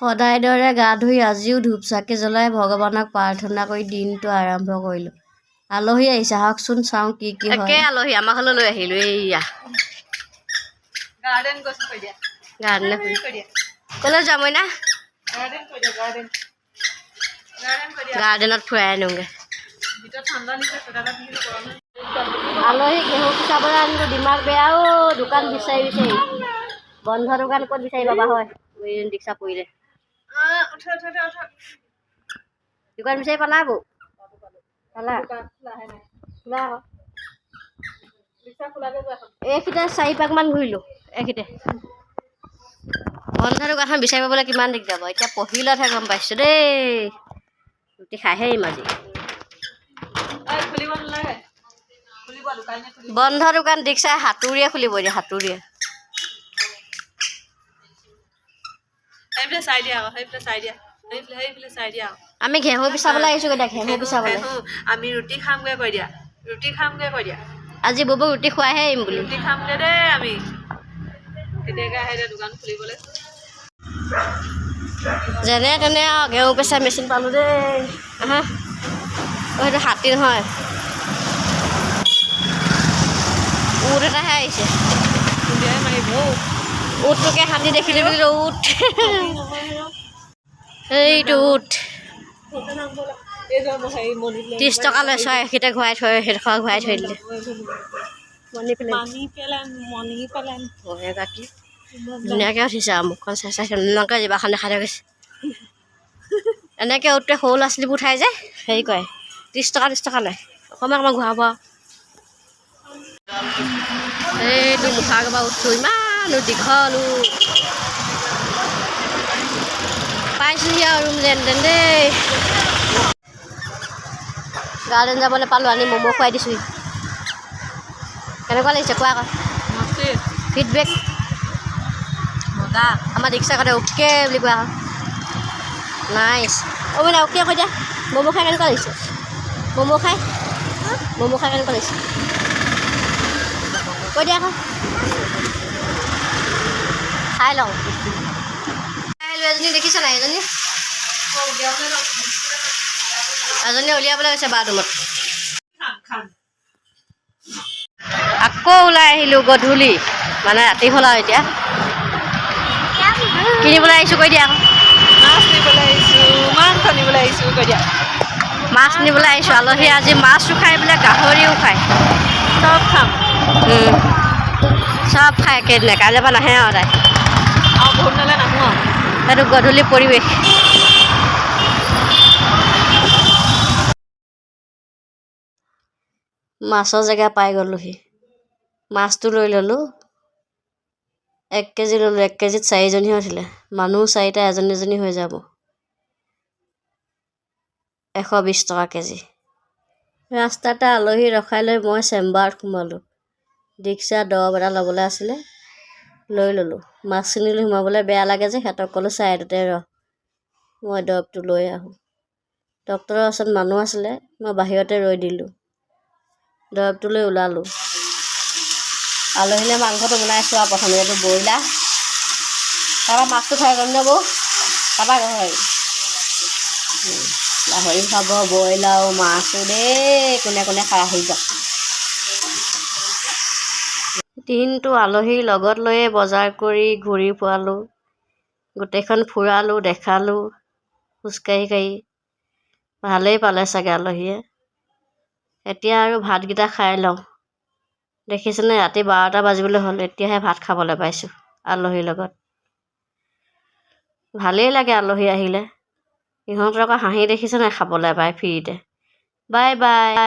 সদায় দৰে গা ধুই আজিও ধূপ চাকি জ্বলাই ভগৱানক প্ৰাৰ্থনা কৰি দিনটো আৰম্ভ কৰিলোঁ। আলহী আহিছে, আহকচোন চাওঁ কি কি হয়। একে আলহী আমাৰ ঘৰলৈ লৈ আহিলোঁ। এইয়া গাৰ্ডেন গৈছো কৈ দিয়া। গাৰ্ডেনে কৈ দিয়া। ক'লৈ যাম মইনা? গাৰ্ডেন কৈ দিয়া, গাৰ্ডেন, গাৰ্ডেন কৈ দিয়া। গাৰ্ডেনত ফুৰাই আনোগৈ। ভিতৰত ঠাণ্ডা নিছে, চুৱেটাৰ এটা পিন্ধিলো, গৰম। আলহী ঘেঁহু পিচাবলৈ আনিলোঁ। দিমাগ বেয়া অ'। দোকান বিচাৰি বিচাৰি, বন্ধ দোকান ক'ত বিচাৰি পাবা হয়? ৰিক্সা পৰিলে। উঠা উঠা উঠা উঠা। দোকান বিচাৰি পালা বৌ? পালা? দোকান খোলাহে নাই। খোলা আকৌ। ৰিক্সা খোলাকে যোৱা এখন। এইখিতে 4 পাকমান ঘূৰিলোঁ। এইখিতে বন্ধ দোকানখন বিচাৰি পাবলৈ কিমান দিগদাৰ বাৰু। এতিয়া পঢ়িলতহে গম পাইছোঁ দেই। ৰুটি খাইহে আহিম আজি। ঐ, খুলিব নালাগে, খুলিব দোকানীয়ে খুলিব। বন্ধ দোকান দীক্ষাই হাতুৰীয়ে খুলিব এতিয়া, হাতুৰীয়ে। সেইফালে চাই দিয়া আকৌ, সেইফালে চাই দিয়া, সেইফালে, সেইফালে চাই দিয়া আকৌ। আমি ঘেঁহু পিচাবলৈ আহিছোঁ এতিয়া, ঘেঁহু পিচাবলৈ। ঘেঁহু, আমি ৰুটি খামগৈ কৈ দিয়া, ৰুটি খামগৈ কৈ দিয়া। আজি ববৌক ৰুটি খুৱাইহে আহিম বুলি। ৰুটি খামগৈ দেই আমি। কেতিয়াকে আহে এতিয়া দোকান খুলিবলৈ? যেনে তেনে আৰু ঘেঁহু পেচা মেচিন পালোঁ দেই। আহা অ', সেইটো হাতী নহয়, উট এটাহে আহিছে। খুন্দিয়াই মাৰিব। উটটোকে হাতী দেখিলোঁ বুলি। উট, এইটো উট। 30 টকা লৈ ছয় এইখিতে ঘূৰাই থৈ, সেইডোখৰ ঘূৰাই থৈ দিলে। Money plant. মানি পেলেন, মনি পেলেন। এগৰাকী ধুনীয়াকৈ উঠিছে আৰু মুখখন চাই চাই ধুনীয়াকৈ জিভাখন দেখাই থৈ গৈছে। এনেকৈ উঠতে সৰু ল'ৰা ছোৱালীবোৰ উঠাই যে হেৰি কৰে। 30 টকা, 30 টকা লয়, অকণমান অকণমান ঘূৰাব আৰু। এইটো মুখা আগৰ পৰা উঠছো, ইমানো দীঘল উঠ। পাইছোহি আৰু ৰুম যেন তেন দেই। গাৰ্ডেন যাবলৈ পালোঁ, আনি ম'ম' খুৱাই দিছোহি। কেনেকুৱা লাগিছে কোৱা আকৌ। মস্তি। ফিডবেক। মজা। আমাৰ দীক্ষা কতে অ'কে বুলি কোৱা আকৌ। নাইচ। অ' মানে অ'কে কৈ দিয়া। ম'ম' খাই কেনেকুৱা লাগিছে? ম'ম' খাই কেনেকুৱা লাগিছে কৈ দিয়া আকৌ। খাই লওঁ। আহিলোঁ। এজনী দেখিছা নাই? এজনী, এজনী উলিয়াবলৈ গৈছে বাথৰুমত। খাম খাম। আকৌ ওলাই আহিলোঁ গধূলি, মানে ৰাতি হ'ল আৰু। এতিয়া কিনিবলৈ আহিছোঁ কৈ দিয়া আকৌ। মাছ নিবলৈ আহিছো, মাংস নিবলৈ আহিছো কৈ দিয়া। মাছ নিবলৈ আহিছোঁ। আলহী আজি মাছো খায় বোলে, গাহৰিও খায়। চব খাম। চব খায় একেদিনাই। কাইলৈৰ পৰা নাহে আৰু তাই। আৰু বহুত দিনলৈ নাহো আৰু। সেইটো গধূলি পৰিৱেশ। মাছৰ জেগা পাই গ'লোহি। মাছটো লৈ ল'লোঁ, 1 কেজি ল'লোঁ। 1 কেজিত চাৰিজনীহে উঠিলে, মানুহ চাৰিটা, এজনী এজনী হৈ যাব। 120 টকা কেজি। ৰাস্তাতে আলহী ৰখাই লৈ মই চেম্বাৰত সোমালোঁ। দীক্ষা দৰৱ এটা ল'বলৈ আছিলে, লৈ ল'লোঁ। মাছখিনি লৈ সোমাবলৈ বেয়া লাগে যে, সিহঁতক ক'লোঁ ছাইডতে ৰ, মই দৰৱটো লৈ আহোঁ। ডক্তৰৰ ওচৰত মানুহ আছিলে, মই বাহিৰতে ৰৈ দিলোঁ। দৰৱটো লৈ ওলালোঁ। আলহীলৈ মাংসটো বনাইছোঁ আৰু প্ৰথমে এইটো ব্ৰইলাৰ, তাৰপৰা মাছটো ফ্ৰাই কৰিম ন বৌ, তাৰপৰা গাহৰি। গাহৰি খাব, ব্ৰইলাৰো মাছো দেই। কোনে কোনে খাই আহি যাওক। দিনটো আলহীৰ লগত লৈয়ে বজাৰ কৰি ঘূৰি ফুৰালোঁ, গোটেইখন ফুৰালোঁ, দেখালোঁ খোজকাঢ়ি কাঢ়ি। ভালেই পালে চাগে আলহীয়ে। এতিয়া আৰু ভাতকেইটা খাই লওঁ। দেখিছেনে, ৰাতি 12টা বাজিবলৈ হ'ল, এতিয়াহে ভাত খাবলৈ পাইছোঁ আলহীৰ লগত। ভালেই লাগে আলহী আহিলে। ইহঁতৰ আকৌ হাঁহি দেখিছে নাই, খাবলৈ পায় ফ্ৰীতে। Bye bye.